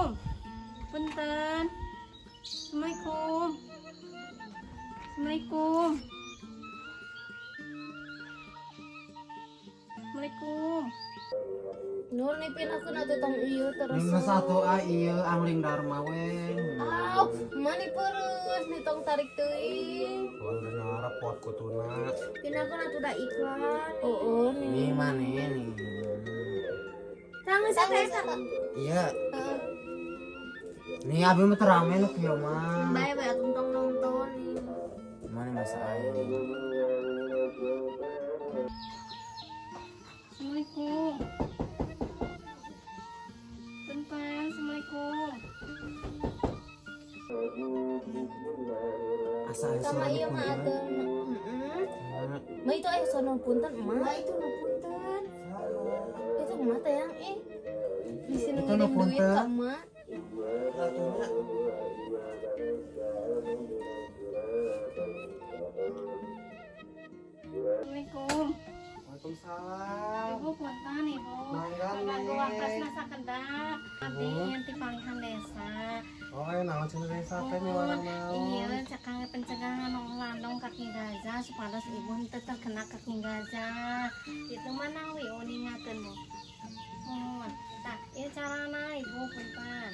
Assalamualaikum. Punten. Assalamualaikum. Assalamualaikum. Assalamualaikum. Nur nipin aku na tong ieu terus. Minggu satu ah iya angling dharma we. Aw, mani pereus nih tong tarik teuing. Tuan geus ngarepot kutuna. Pin aku na tuh da iklan. Oh, Ini nih. mana nih? Tangis eta eta. Iya. Nih abi mah teu rame nu kieu mah. Bae bae atuh tong nonton nih. Mana masa aing. Assalamualaikum. Punten, Assalamualaikum. Asa aya Sama suara ieu mah punten. atuh. Heeh. Ma itu aya sono punten emak itu nu punten. Itu emak teh yang eh. Di sini Itu nu ngirim duit punten. ka emak. Assalamualaikum. Waalaikumsalam. Ibu punten Ibu. Mangga, Ngaganggu Neng. waktosna sakedap. Abdi ieu ti palihan desa. Oh, ya naon cenah desa teh miwarang naon? Iya, cek kangge pencegahan landong kaki gajah supados ibu henteu terkena kaki gajah. Itu manawi uningakeun Bu. Mohon. Tah, ieu carana Ibu punten.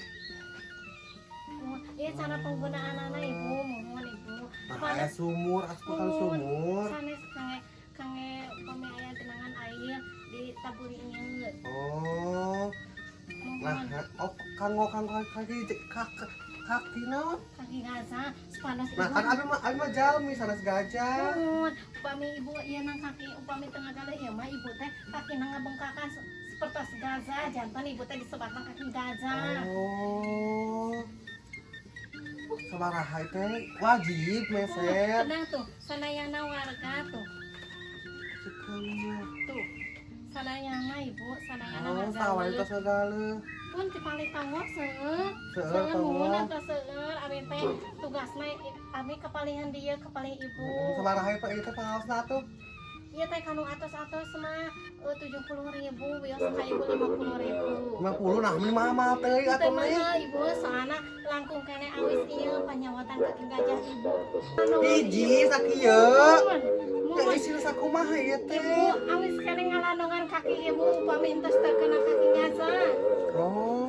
Mohon. Ieu cara penggunaanana Ibu, mohon Ibu. Nah, aya sumur, asup kan sumur. Sanes kangge kangge upami aya genangan air ditaburi ieu. Oh, nah, Mohon oh kanggo kanggo kaki kaki kaki naon? Kaki gajah supados Nah, ibu kan abi mah jalmi sanes gajah. Nuhun, upami ibu ieu nang kaki upami tengah galeuh ieu mah ibu teh kakina ngabengkakan sepertos gajah, jantan ibu teh disebatna kaki gajah. Oh. Sabaraha teh wajib meser. Tenang tuh, sadayana warga tuh. Cekangnya. Tuh. Sadayana ibu, sadayana Oh, warga. sawah itu sagaleuh. Pun ti palih tanggo seueur. Seueur Seueur muhun tanggo. atau seueur abi teh tugasna abi kapalihan dieu kapalih ibu. Sabaraha ieu teh pangaosna tuh? Ieu teh kanu atos-atos mah 70.000, wios ka ibu 50.000. 50 nah meni mahal teuing Teu atuh mah. mahal ibu, soalna langkung kene awis ieu panyawatan kaki gajah ibu. Hiji sakieu. Muhun, Ya muhun. isina sakumaha ieu teh? Ibu awis kene ngalandongan kaki ibu upami entos terkena kaki gajah. Oh.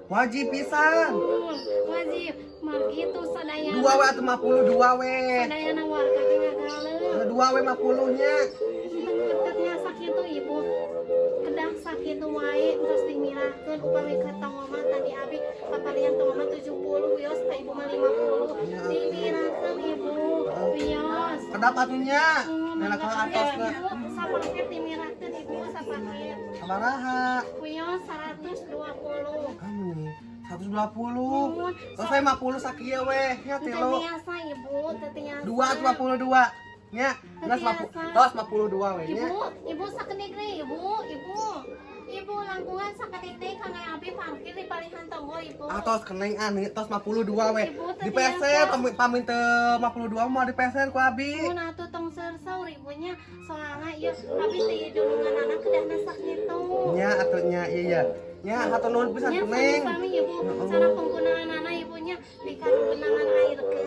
Wajib pisan. Muhun, wajib. Margi tuh sadayana. Dua we atuh 52 we. Sadayana warga teh ngagaleuh. Dua we 50 nya. Teu sakitu ibu. Kedah sakitu wae terus dimirahkeun upami ka tonggo mah tadi abi papalihan tonggo mah 70 wios ka ibu mah 50. Dimirahkeun ibu. Wios. Kedap atunya. Nana ka atosna. Ibu sapaket dimirahkeun ibu sapaket. Sabaraha? Wios 120. Kamu nih 120. Muhun. Terus saya 50 sakieu we. Nya Teu tilu. biasa ibu, teu biasa. Dua 52. Nya, geus 50. Tos 52 we nya. Ibu, ibu sakedik deui ibu, ibu. Ibu langkungan sakedik deui kangge abi parkir di palihan tonggo ibu. Ah tos keneng ah nih, tos 52 we. Ibu, teu Di peser biasa. pamit pamit teu 52 mah di peser ku abi. Mun atuh tong seurseur ibunya soalna ieu abi teh dulungan anak kedahna sakitu. Nya atuh nya iya iya. Nya hatur nuhun pisan Nya keneng. sami-sami ibu, cara penggunaan anak ibunya di genangan air ke,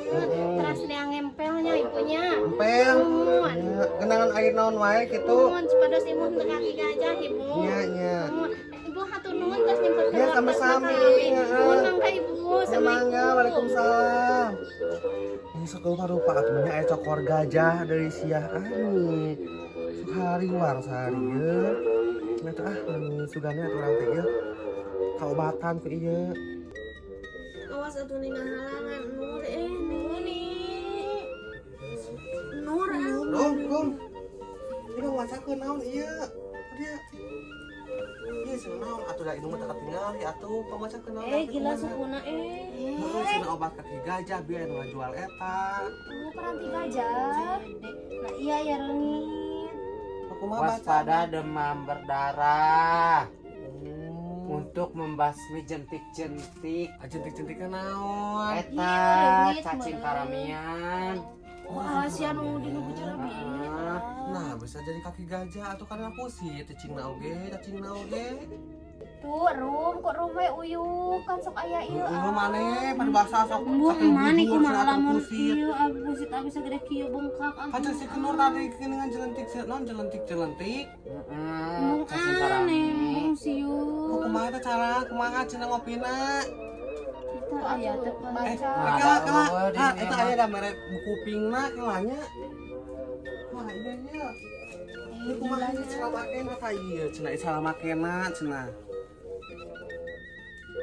terus dia ngempelnya ibunya. Empel. Muhun. Nya, genangan air naon wae kitu. Muhun supados ibu teu kaki gajah ibu. Nya nya. Muhun. Ibu hatur nuhun terus nyempetkeun Ya, waktosna sama-sami. ka abi. Heeh. Muhun mangga ibu. Ya mangga, Assalamualaikum. waalaikumsalam. Ini sok rupa atuh nya aya cokor gajah dari siah ani. Sok hariwang sehari ye. Nya tuh ah ini sugane atuh urang teh ieu. Kaobatan ku ieu. Awas atuh nih ngahalangan Nur eh Nur. Nur ah. Rum, rum. Ini mah macakeun naon ieu? Dia. Ieu cenah naon atuh da indung mah teu katingali atuh pamacakeun naon. Eh gila sukuna eh. Heuh, cenah obat kaki gajah biar nu ngajual eta. Oh, peranti gajah. Nah iya ya reungit. Kumaha baca? Waspada demam berdarah untuk membasmi jentik-jentik. Ah, jentik-jentiknya naon? Eta Iya, reungit, cacing meureun. karamian. Wah, sia nu di nu bicara Heeh. Nah, bisa jadi kaki gajah atau karena pusi cacing oge, cacing oge. Tuh, rum kok rum we uyuk kan sok aya ieu. Heeh, maneh paribasa sok Bu, saking mana bubur, kumaha cenah lamun terpusit. kieu abi pusit abi sagede kieu bengkak ah. Kan cek si Kenur tadi dengan jelentik non jelentik-jelentik. Heeh. Embung Cacing aneh, karami. embung siun. Oh, kumaha teh cara kumaha cenah ngopina? Eta aya teh Pak. Eh, Nah, kela ada kela. eueuh di Ah, dieu eta mah. aya da mere buku pingna kelanya. Wah, iya iya. Ini kumaha sih cara makena ka ieu cenah cara makena cenah.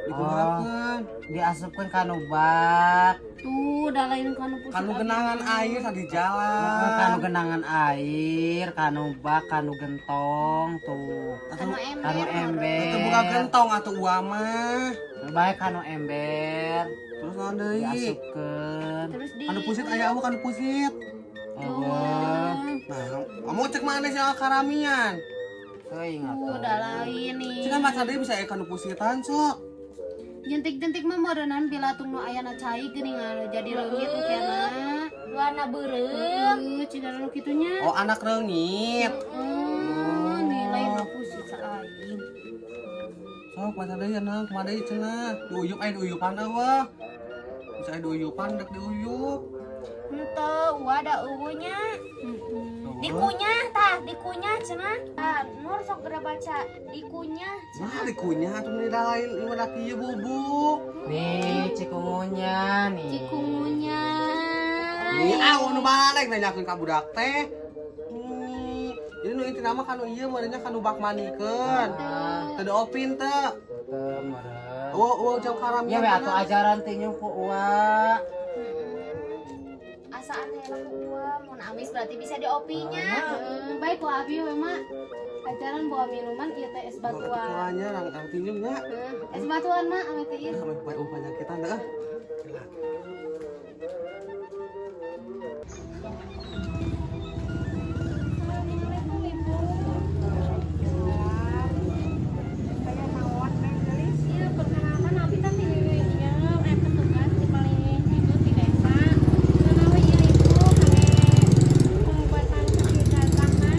Dikumahakeun. Diasupkeun ka nu bak. Tuh, da lain kanu pusit. Kanu abi. genangan air tadi Heeh, jalan. kanu genangan air, kanu bak, kanu gentong tuh. Kanu ember. Kanu ember. Itu buka gentong atau uama. Baik kanu ember. Terus naon deui? Diasupkeun. Terus di Kanu pusit aya eueuh kanu pusit. Eueuh. Nah, kamu cek mana sih karamian? Teuing Tuh, atuh. da lain nih. Cik kan baca deui bisa aya kanu pusitan sok. Jentik-jentik mah meureunnan bilatung nu ayana cai geuning anu jadi leungit engkena. Warna beureum. Heuh, cina nu kitu nya. Oh, anak reungit. Heeh, nilai nu pusit saaing. Sok baca deui cenah, kumaha deui cenah. Diuyup aya diuyupan eueuh. Bisa aya diuyupan rek diuyup. Henteu, uwa da eueuh nya. Dikunyah tah, dikunyah cenah. Tah, Nur sok geura baca dikunyah. Nah, dikunyah atuh meni da lain ieu mah da kieu bubuk. Nih cikungunya nih. Cikungunya. Nih, ah nu balik nanyakeun ka budak teh. Jadi nu intina mah kanu ieu meureunnya kanu bak manikeun. Ah, Teu diopin teu. teu meureun. Eueuh eueuh jam karamian. Ya we atuh ajaran teh nyung ku uwa. Asaan heula ku uwa, mun amis berarti bisa diopinya. Heeh, baik ku abi we mah. Ajaran bawa minuman ieu teh es batuan. Batuannya rang tinjung nya. Heeh, es batuan mah ame teh ieu. Sampai bae penyakitan dah. Assalamualaikum Ibu. Saya naon Neng Gelis? Iya, perkenalkan abi teh ti ieu petugas di paling itu di desa. Manawi ieu Ibu kangge pengobatan kaki gajahna.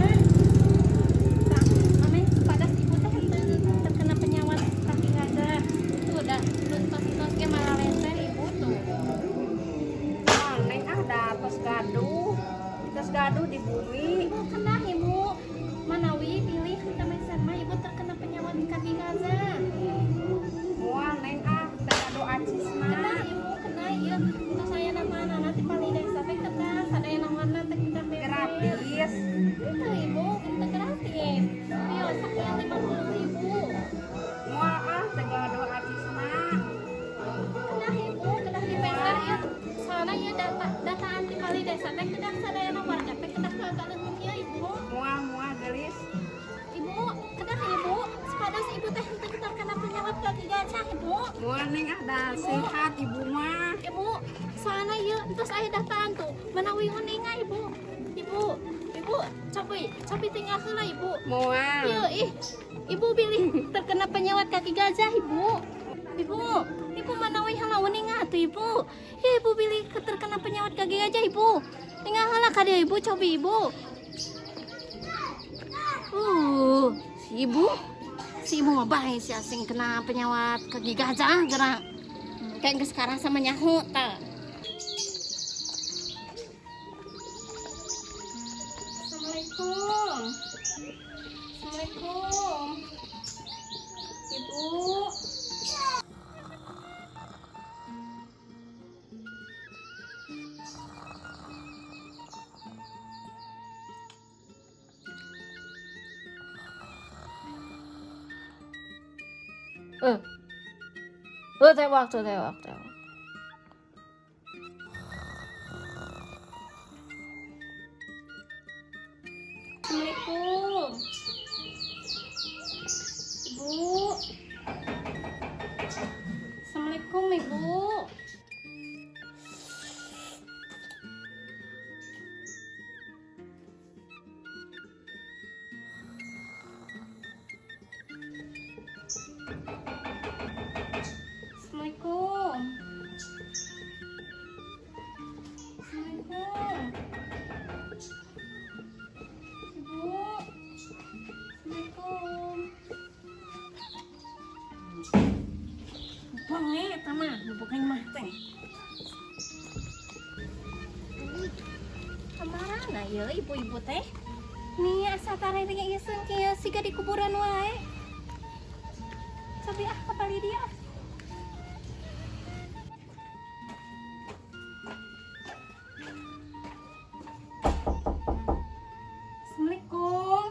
Tah, ame supados Ibu teh henteu terkena penyawat kaki gajah. Tuh da tos-tos ge malalenter Ibu tuh. Ah, Neng ah da tos gaduh. Tos gaduh di bumi. Ibu kena Ibu manawi pilih henteu meser mah Ibu terkena penyawat kaki gajah. Moal Neng ah teu gaduh acisna. Kena Ibu kena ieu tos aya nama nanti paling desa teh kena sadaya warna teh kita mere. Gratis. Itu Ibu kita gratis. Bios sakieu 50.000. Moal ah teu gaduh acisna. Kena Ibu kena di meser ieu. Soalna ieu data dataan di paling desa teh kedah sadaya warga teh kedah ngagaleun ieu Ibu. Moal moal Gelis. Ibu, kedah Ibu, supados Ibu teh henteu terkena penyawat kaki gajah Ibu. Moal Neng ah da sehat ibu mah. Ibu, soalna ieu entos aya dataan tuh. Manawi uninga Ibu. Ibu, Ibu, cobi, cobi tinggal heula Ibu. Moal. Ieu ih, Ibu bilih terkena penyawat kaki gajah Ibu. Ibu, Ibu manawi heula uninga atuh Ibu. Ya Ibu bilih terkena penyawat kaki gajah Ibu. Tinggal heula ka dieu Ibu, cobi Ibu. Si Ibu, si Ibu mah bae si asing kena penyawat kaki gajah gerak. Kayak geus sekarang sama nyaho tah. Assalamualaikum. Assalamualaikum. Ibu. Oh, tewak tuh, tewak, tewak. Assalamualaikum. Ibu. Assalamualaikum Ibu. Assalamualaikum. Bengi eta mah, nu boga imah teh. Kamarana ieu ibu-ibu teh? Nih asa tarere iseun kieu siga di kuburan wae. Cobi ah kapali dia ah. Assalamualaikum.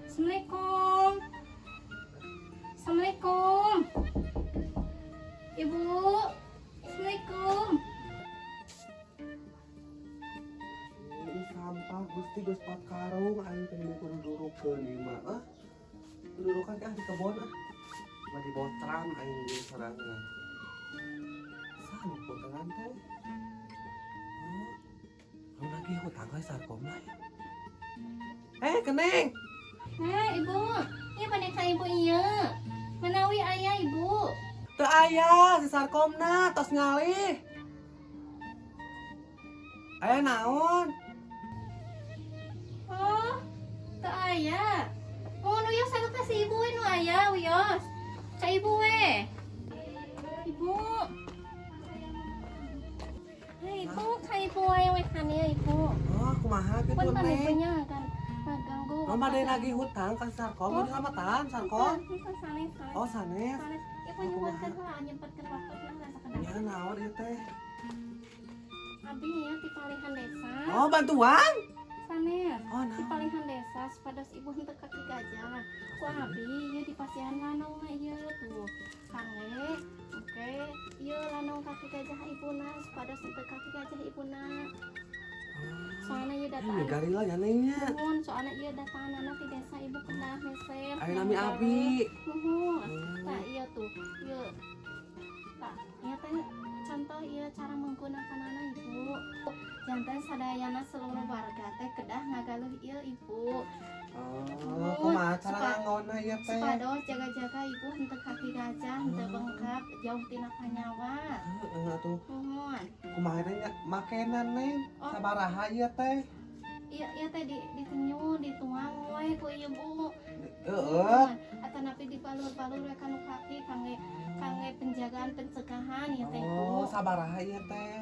Assalamualaikum. Assalamualaikum. Ibu. Assalamualaikum. Ini sampah Gusti geus 4 karung aing teh mau kudu durukeun ieu mah. Ah. Durukan ah di kebon ah. Mah di botram aing di sorangan. Saha nu puntenan teh? Oh. Kamu lagi hutang we Sarkom lah ya. Keneng. Ibu. Ieu bade ka ibu ieu. Manawi aya ibu. Teu aya si Sarkomna tos ngalih. Aya naon? Oh, teu aya. Oh, nu wios atuh ka si ibu we nu aya wios. Ka ibu we. Ibu. Hei, ibu, ka ibu wae we kan ieu ibu. Oh, kumaha kitu Punten Neng? ibunya kan ngaganggu. Mama ada lagi hutang ka Sarkom, oh, selamatan Sarkom. Henteu, sanes, sanes. Oh, sanes. Sanes. Ibu nyuhunkeun heula nyempetkeun waktuna lah sakedap. Ya naon ieu teh? Abi ya ti palihan desa. Oh, bantuan? Sanes. Oh, Ti naon? palihan desa supados ibu henteu kaki gajah. Ku abi ieu dipasihan lanong ieu tuh. Kangge, oke. Ieu lanong kaki gajah ibuna supados henteu kaki gajah ibuna. Soalna ieu dataan. Ini garila nya Neng nya. Nuhun, soalna ieu dataanana ti desa ibu kedah meser. Aya nami abi. Nuhun. Tah ieu tuh, ieu. Tah, ieu teh contoh ieu cara menggunakanana ibu. Janten sadayana seluruh warga teh kedah ngagaluh ieu ibu. Oh, kumaha cara nganggona ieu teh? Supados jaga-jaga ibu henteu kaki gajah, henteu bengkak, jauh tina panyawa. Heeh atuh. Nuhun. Kumaha teh nya makenan Neng? Oh. Sabaraha ieu teh? Iya, iya teh ditenyu, dituang we ku ibu. Heeh. Atanapi dibalur-balur we kanu kaki kangge kangge penjagaan pencegahan ieu teh ibu. Oh, sabaraha ieu teh?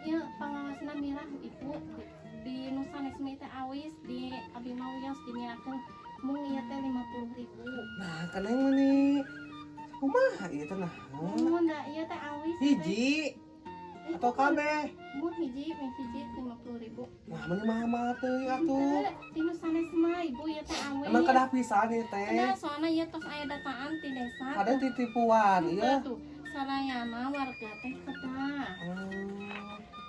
Ieu pangawasna mirah ibu di nu sanes mah teh awis di abi mah wios dimirakeun mung ieu teh 50.000. Nah, keneng mah nih. Kumaha ieu teh nah? Mun da ieu teh awis teh. Hiji atau kabeh? Mun hiji, meh hiji 50.000. Nah, meni mahal teuing atuh. Henteu, di nu sanes mah ibu ieu teh awis. Emang kedah pisan ieu teh. Kedah soalna ieu tos aya dataan ti desa. Kada titipuan ieu. Henteu tuh, sarayana warga teh kedah. Oh.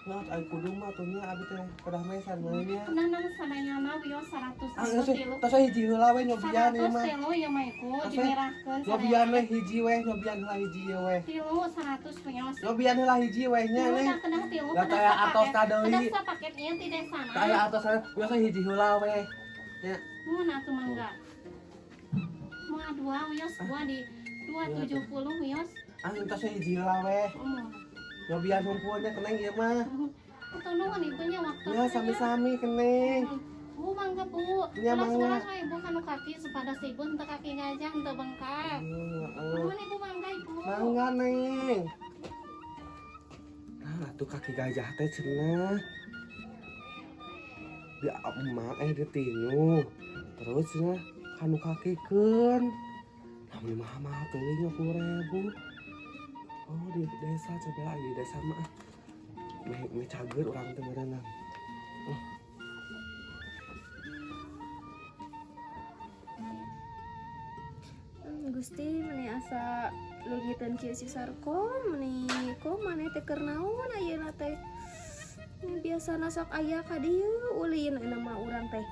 Nah, ai kudu mah atuh nya abi teh kedah meser mah nya. Kedah nang sadayana wios 100 Ah, ribu geus tilu. tos hiji heula we nyobian ieu 100 mah. tilu ieu mah ibu Tos we dimirahkeun nyobian we hiji we, nyobian heula hiji ieu we. Tilu 100 wios. Nyobian heula hiji we nya Tilu Neng. dah kedah tilu Da kedah teh atos sapaket. ka deui. Kedah sapaket ieu ti desana. Teh aya atos wios hiji heula we. Nya. Mun atuh mangga. Moal dua wios dua di 270 wios. Ah, tos hiji heula we. Oh. Nyobian hungkulnya keneng ieu mah. Atuh nuhun ibunya waktosna. Ya sami-sami keneng. Bu mangga bu. Ya, mangga. Ulas-ulas we ibu kanu kaki supados ibu henteu kaki gajah henteu bengkak. Heeh. Nuhun ibu mangga ibu. Mangga Neng. Nah, atuh kaki gajah teh cenah. Di emak ditinyu. Terus cenah kanu kakikeun. Nah, meni mahal-mahal teuing 50.000. Oh, di desa coba di desa mah. Meh meh cager urang teh meureunang. Oh. Gusti meni asa leungiteun kieu si Sarkom meni kok maneh teh keur naon ayeuna teh. Ini biasana sok aya ka dieu ulin ayeuna mah urang teh.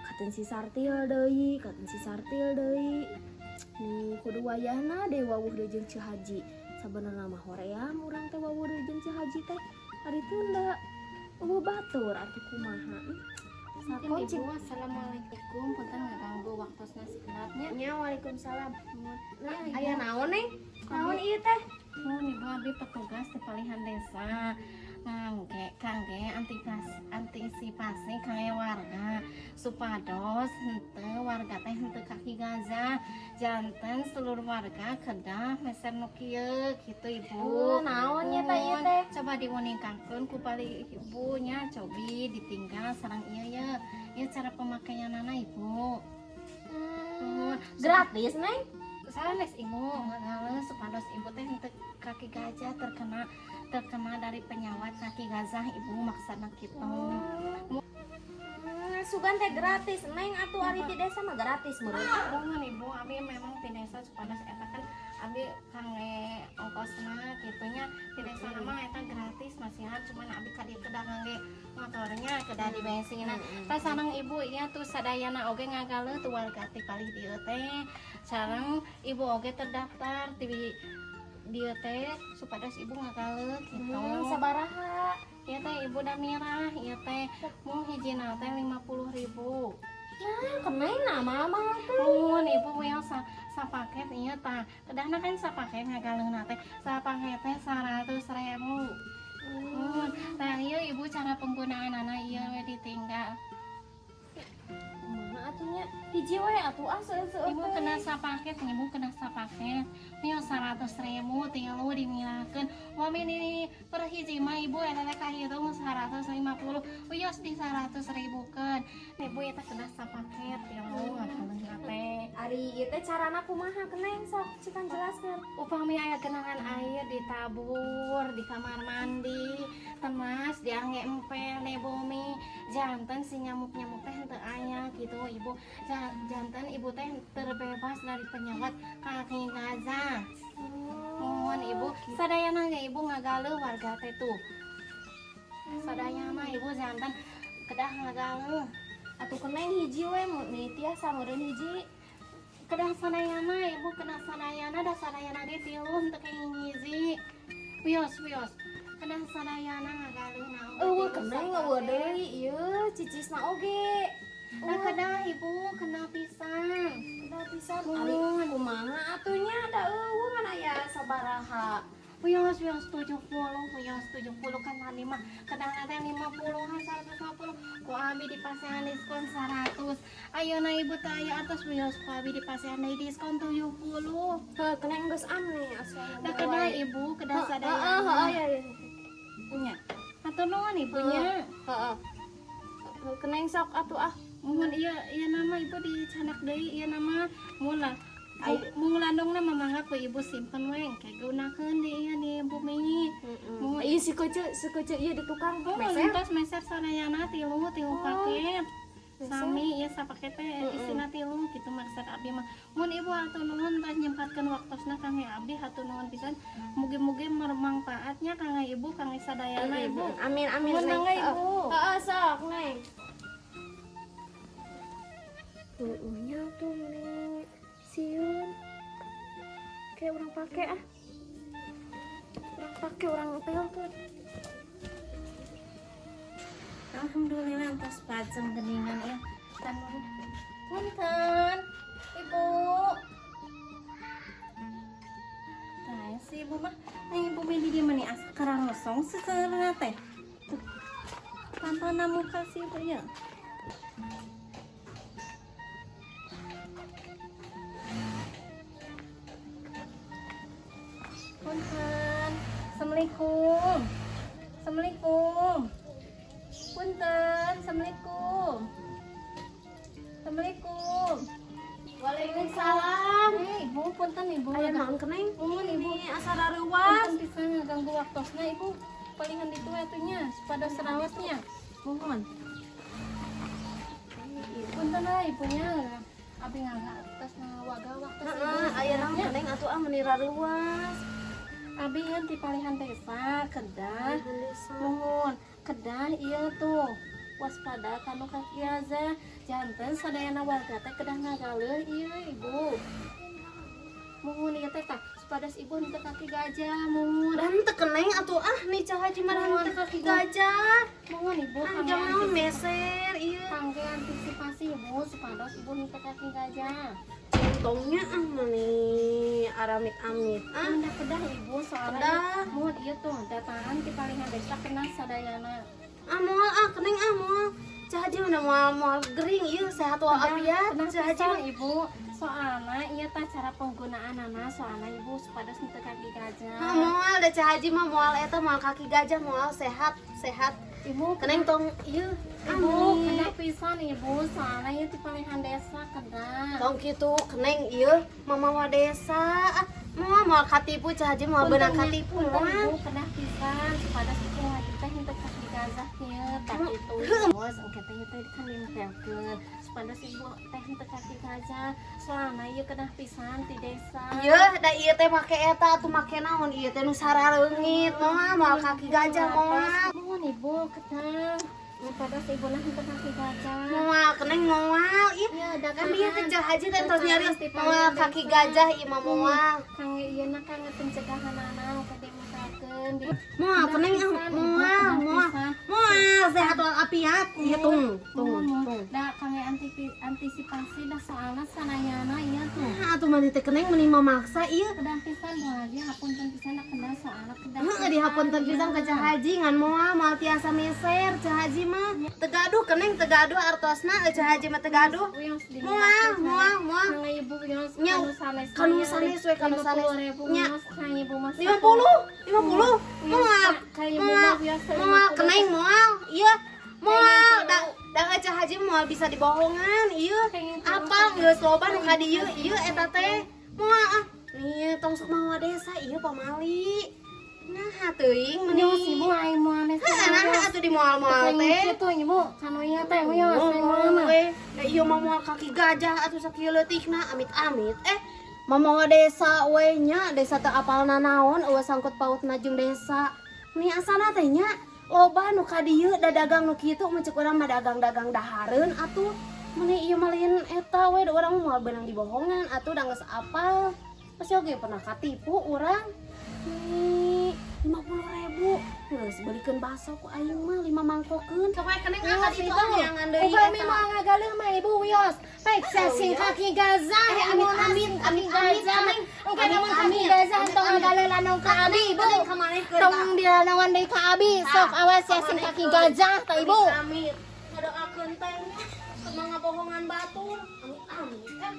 Katen si Sartil deui, katen si Sartil deui. Nih kudu wayahna deui wawuh deui jeung Ceu Haji. Sabenerna mah hoream urang teh wawuh deui jeung Ceu Haji teh. Ari tunda eueuh batur atuh kumaha. Sarkom ibu, assalamualaikum, punten ngaganggu waktosna sakedapnya. Nya waalaikumsalam. Nah, Aya naon Neng? Naon ieu teh? Nuhun, Ibu. Abdi petugas di palihan desa kangge antisipasi kangge warga supados henteu warga teh henteu kaki gajah, janten seluruh warga kedah meser nu kieu kitu, Ibu. Oh, naon nya teh ieu Nuhun. teh? Coba diuningkakeun ku pali ibu nya, cobi ditinggal sareng ieu ye. Ieu cara pemakaianana, Ibu. Nuhun. Gratis, Neng? Sanes, Ibu, ngagaleuh supados ibu teh henteu kaki gajah, terkena terkena dari penyawat kaki gajah, Ibu, maksudna kitu. Sugan teh gratis, Neng, atuh ari di desa mah gratis meureun. Mohon, Ibu, abi memang di desa supados eta kan abi kangge ongkosna kitu nya. Di desa mah eta gratis masihan, cuman abi ka dieu kedah ngangge motornya, kedah di bensinna. Tah, sareng ibu ieu tuh sadayana oge ngagaleuh tuh warga ti palih dieu teh, sareng ibu oge terdaftar di dieu teh supados ibu ngagaleuh gitu. Sabaraha? Ieu teh, Ibu, da mirah ieu teh, mung hijina teh 50.000. Nah, keneng nah mama teh. Mun ibu wios sapaket ieu tah. Kedahna kan sapaket ngagaleuhna teh. Sapaket teh 100.000. Mun tah ieu, Ibu, cara penggunaanana ieu we ditinggal. Kumaha atuh nya? Hiji we atuh ah, seueur-seueur Ibu teh. kena sapaket, ibu kena sapaket. Wios 100.000 tilu dimilahkeun. Wami ini per hiji mah, Ibu, eta teh kahitung 150. Wios di 100 ribu keun. Ibu ieu teh kena sapaket tilu ngagaleuhna teh. Ari ieu teh carana kumaha, keneng, sok cikan jelaskeun. Upami aya genangan air ditabur di kamar mandi, temas diangge empel di bumi, janten si nyamuk-nyamuk teh henteu aya gitu, Ibu. Janten ibu teh terbebas dari penyawat kaki gajah. Mohon, Ibu, sadayana ge ibu ngagaleuh warga teh tuh. Sadayana, Ibu, janten kedah ngagaleuh. Atuh keneng hiji we mun ni tiasa meureun hiji. Kedah sadayana, Ibu, kedah sadayana, da sadayana ge tilu henteu kenging hiji. Wios wios. Kedah sadayana ngagaleuh naon. Eueuh keneng, eueuh deui ieu cicisna oge. Nah, kedah, Ibu, kena pisan. Kedah pisan ari kumaha atuh nya, da eueuh ngan aya sabaraha. Wios wios 70, wios 70 kan tadi mah kedah teh 50-an 150 ku abi dipasihan diskon 100. Ayeuna ibu teh aya atas, wios ku abi dipasihan deui diskon 70. Heuh, keneng geus aneh asa. Da kedah, Ibu, kedah Heeh, sadayana. heeh, iya iya. Nya. Hatur nuhun ibunya. Heeh. Keneng sok atuh ah. Mohon iya iya nama ibu dicanak deui ieu nama mula. Mung landongna mah mangga ku ibu simpen we engke gunakeun di ieu di bumi. Heeh. Ieu si kece ieu di tukang Oh, meser. lintas meser sadayana tilu tilu Oh, paket. Meser. Sami ieu sapaket teh isina tilu gitu maksud abdi mah. Mun ibu hatur nuhun tah nyempatkeun waktosna kangge abdi, hatur nuhun pisan. Mugi-mugi bermanfaatnya kangge ibu, kangge sadayana, Ibu. Amin amin. Nuhun, Neng. mangga, Ibu. Heeh, sok, Neng. Heeh nya tuh meni sieun. Kayak urang pake ah. Urang pake, urang pelkeun. Alhamdulillah tos pajeng geningan ya. Tan punten, Ibu. Tah si ibu mah, nih ibu mah di dieu mah nih asa kararosong seuseurna teh. Tuh. Pantona muka si ibu ya. Punten. Assalamualaikum. Assalamualaikum. Punten, Assalamualaikum. Assalamualaikum. Waalaikumsalam. Eh, Ibu, punten Ibu. Aya naon, keneng? Nuhun, Ibu. Ini asa rareuwas. Punten pisan ngaganggu waktosna, Ibu. Palingan ditu atuh nya, supados rawatnya. Mohon. Punten lah ibunya. Abi ngaga tos ngawaga waktu Heeh, Ibu. aya naon, keneng, atuh ah meni rareuwas. Abi ieu ti palihan desa, kedah. Nuhun, kedah ieu tuh waspada kanu kaki gajah, janten sadayana warga teh kedah ngagaleuh ieu, Ibu. Muhun ieu teh tah supados ibu henteu kaki gajah, muhun. Dan teu keneng atuh ah nih cahaji mah Nuhun. teu kaki gajah. Muhun, Ibu, Ah, kangge jangan naon meser ieu. kangge antisipasi, Ibu, supados ibu henteu kaki gajah. Tongnya ah, mani aramit-amit ah. Anda kedah, Ibu, soalnya Kedah. Mohon ieu tuh datangan ti palingan desa kena sadayana. Ah, moal ah, keneng ah, moal. Ceu Haji mana moal moal gering ieu, sehat walafiat. Kedah Ceu Haji pisan, mah. Ibu, soalnya ieu tah cara penggunaanana, soalnya Ibu supados henteu kaki gajah. Ah, moal da Ceu Haji mah moal eta, moal kaki gajah, moal, sehat sehat. Ibu. Keneng tong ieu. Ibu, Amit. Kedah pisan, Ibu, soalnya ieu ti palihan desa kedah. Tong kitu keneng ieu mamawa desa ah, moal moal katipu. Ceu Haji moal beunang katipu. Punten, Moal. Ibu, kedah pisan supados Ibu Haji teh henteu kaki gajah kieu tah kitu. Bos, engke teh ieu teh kan nempelkeun supados Ibu teh henteu kaki gajah, soalna ieu kedah pisan ti desa. Ieu da ieu teh make eta atuh, make naon ieu teh nu saraleungit. Moal moal kaki gajah, moal. Mohon, Ibu, kedah supados Ibu nah henteu kaki gajah. Moal keneng, moal ieu. Ya, da Kan ieu teh Ceu Haji teh tos nyarios moal kaki gajah ieu mah, moal. Kangge ieu na, kangge pencegahanana ka dimutakeun di Moal keneng ah, moal moal moal, sehat walafiat ieu, tung tung tung. Da kangge antisipasi dah, soalna sanayana ieu tuh. Nah, atuh mani teh keneng meni memaksa ieu. Kedah pisan, Bu Haji, hapunten pisan da kedah, soalna kedah. Heeh, dihapunten pisan ke Ceu Haji, ngan moal moal tiasa meser Ceu Haji mah. Teu gaduh keneng, teu gaduh artosna, Ceu Haji mah teu gaduh. Wios di Moal moal moal. Kangge Ibu wios. Nya, kanu sanes. Kanu sanes we, kanu sanes. Nya, Nya. kangge Ibu mah 50 50, moal moal moal keneng, moal ieu, moal da da Ceu Haji moal bisa dibohongan ieu. Apal geus loba nu ka dieu ieu eta teh. Moal ah, nih tong sok mawa desa ieu pamali. Nah, teuing meni. Wios, Ibu, aing moal meser. Heuh, nah atuh di moal-moal teh. Kitu, Ibu, kanu ieu teh wios aing moal mah. We, da ieu mah moal kaki gajah atuh sakieu leutikna, amit-amit. Eh, mamawa desa we nya, desa teu apalna naon, eueuh sangkut pautna jeung desa. Meni asana teh nya loba nu ka dieu da dagang nu kitu, mun ceuk urang mah dagang-dagang dahareun atuh. Meni ieu mah lain eta we, da urang mah moal beunang dibohongan atuh, da geus apal. Pasti oge pernah katipu urang. Nih, 50.000. Geus beulikeun baso ku aing mah lima mangkokeun. Coba keneng Wios, angkat itu Ibu. ah, neangan deui Upami eta. moal ngagaleuh mah, Ibu, wios. Baik sing kaki gajah, Eh, amit, amit, amit, amit, amit. Engke namun kaki Amit, gajah amit, tong amit. ngagaleuh lanong ka abi, Ibu. Keneng kamanehkeun, Tong dilanawan deui ka abi, sok awas ya sing kaki gajah tah, Ibu. Amit, ngadoakeun teh nya keur ngabohongan batur. Amit amit eh.